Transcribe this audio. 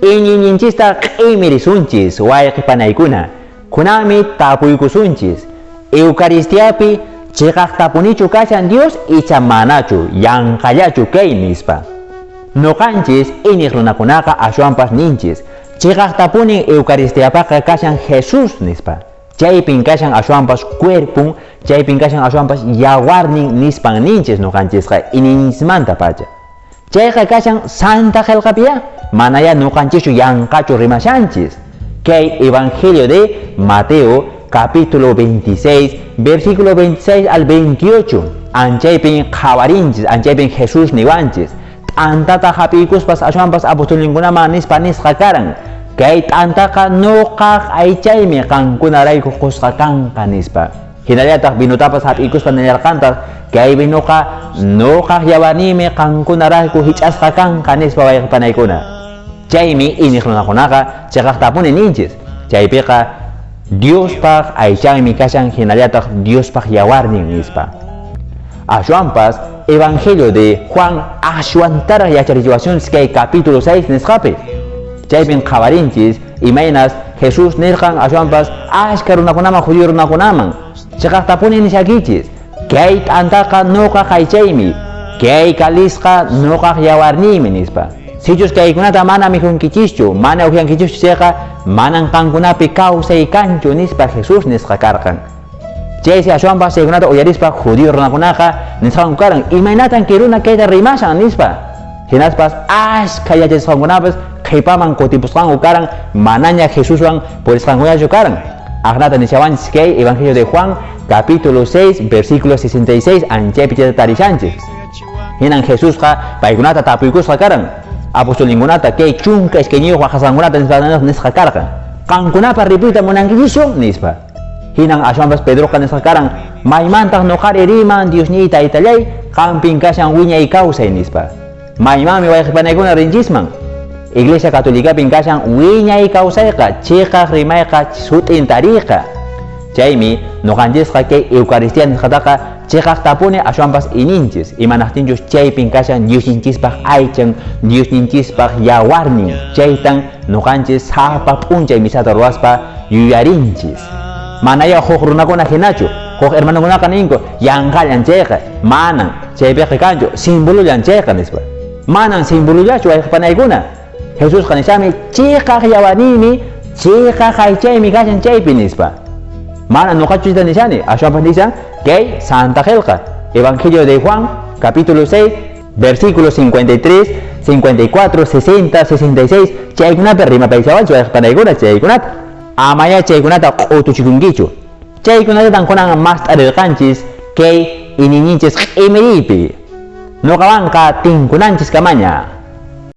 Iñiyninchista q'imirisunchis wayqe panaykuna, kunanmi tapuykusunchis, Eucaristiapi chiqaqtapunichu kashan Dios icha manachu, yanqallachu kay nispa. Nuqanchis iñiq runakunaqa ashwanpas ninchis, chiqaqtapunin Eucaristiapaqa kashan Jesús nispa. Chaypin kashan ashwanpas cuerpun, chaypin kashan ashwanpas yawarnin nispan ninchis nuqanchisqa iñiyninchismanta pacha. Chayqa kashan Santa Qelqapiya, manaya nuqanchischu yanqachu rimashanchis. Kay Evangelio de Mateo, capítulo 26, versículo 26 al 28, anchaypin qhawarinchis, anchaypin Jesús niwanchis. T'antata hap'iykuspas ashwanpas apostolninkunaman nispa nisqa karan. Kay t'antaqa nuqaq aychaymi qankunarayku qusqa kanqa nispa. Hinallataq vinutapas hap'iykuspa nillarqantaq, kay vinuqa nuqaq yawarniymi qankunarayku hich'asqa kanqa nispa wayqipanaykuna. Chaymi iñiq runakunaqa chiqaqtapuni ninchis. Chaypiqa Diospaq aychanmi kashan hinallataq Diospaq yawarnin nispa. Ashwanpas Evangelio de Juan ashwantaraq yacharichiwasunchis kay capítulo 6 nisqapi. Chaypin qhawarinchis imaynas Jesús nirqan ashwanpas ashka runakunaman judío runakunaman. Chiqaqtapuni nishakichis, kay t'antaqa nuqaq aychaymi, kay kalisqa nuqaq yawarniymi nispa. Sichus kaykunata mana mikhunkichischu, mana upyankichischu chayqa, manan qankunapi kawsay kanchu nispa Jesús nisqa karqan. Chaysi ashwanpas chaykunata uyarispa judío runakunaqa nisqanku karan, imaynatan kay runa kayta rimashan nispa. Hinaspas ashka yachachisqankunapas qhipaman kutipusqanku karan, manaña Jesuswan purisqankuñachu karan. Aqnata nishawanchis kay Evangelio de Juan, capítulo 6, versículo 66, anchaypi chayta tarishanchis. Hinan Jesusqa paykunata tapuykusqa karan, apostolninkunata kay chunka iskayniyuq waqasqankunata nispa nisqa karqan. Qankunapa ripuyta munankichischu nispa. Hinan ashwanpas Pedroqa nisqa karan, maymantaq nuqari riman Diosniy taytallay, qampin kashan wiñay kawsay nispa. Maymanmi wayqipanaykuna rinchisman. Iglesia Católicapin kashan wiñay kawsayqa, chiqaq rimayqa, sut'in tariqa. Chaymi nuqanchisqa kay Eucaristía nisqataqa chiqaqtapuni ashwanpas iñinchis, imanaqtinchus chaypin kashan Diosninchispaq aychan, Diosninchispaq yawarnin. Chaytan nuqanchis sapa p'unchay misata ruwaspa yuyarinchis. Manaya huk runakuna hinachu, huk hermanokunaqa ninku yanqallan chayqa, manan chaypiqa kanchu, simbolollan chayqa nispa. Manan simbolollachu wayqipanaykuna. Jesusqa nishami chiqaq yawarniymi, chiqaq aychaymi kashan chaypi nispa. Mana nuqachu chayta nishani, ashwanpas nishan kay Santa Qelqa, Evangelio de Juan, capítulo 6, versículos 53, 54, 60, 66, chaykunapi rimapaysawanchis wayqipanaykuna chaykunata. Amaya chaykunata q'utuchikunkichu. Chaykunallatan kunan mast'arirqanchis kay iñiyninchis q'imiriypi. Nuqawanqa tinkunanchis kamaña.